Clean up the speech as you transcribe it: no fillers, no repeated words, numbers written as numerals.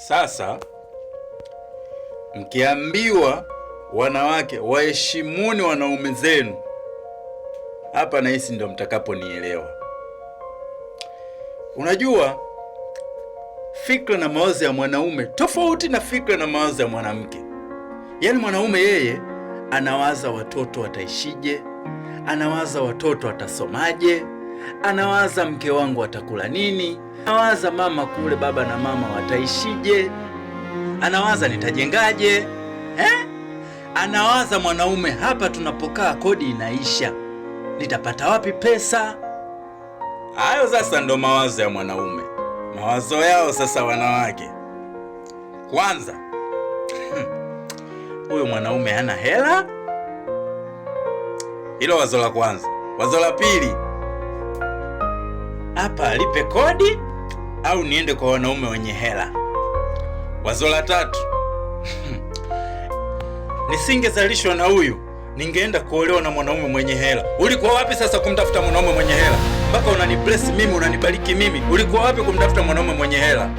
Sasa mkiambiwa wanawake waheshimuni wanaume zenu, hapa nahisi ndio mtakaponielewa. Unajua, fikra na mawazo ya mwanaume tofauti na fikra na mawazo ya mwanamke. Yaani mwanaume yeye anawaza watoto wataishije, anawaza watoto watasomaje, anawaza mke wangu atakula nini, anawaza mama kule, baba na mama wataishije, anawaza nitajengaje, eh? Anawaza mwanaume, hapa tunapokaa kodi inaisha, nitapata wapi pesa? Hayo sasa ndo mawazo ya mwanaume. Mawazo yao sasa wanawake, kwanza huyu mwanaume hana hela, hilo wazo la kwanza. Wazo la pili, hapa alipe kodi au niende kwa wanaume wenye hela. Wazo la tatu, nisingezalishwa na huyu, ningeenda kuolewa na mwanaume mwenye hela. Ulikuwa wapi sasa kumtafuta mwanaume mwenye hela? Mpaka unanibless mimi, unanibariki mimi, ulikuwa wapi kumtafuta mwanaume mwenye hela?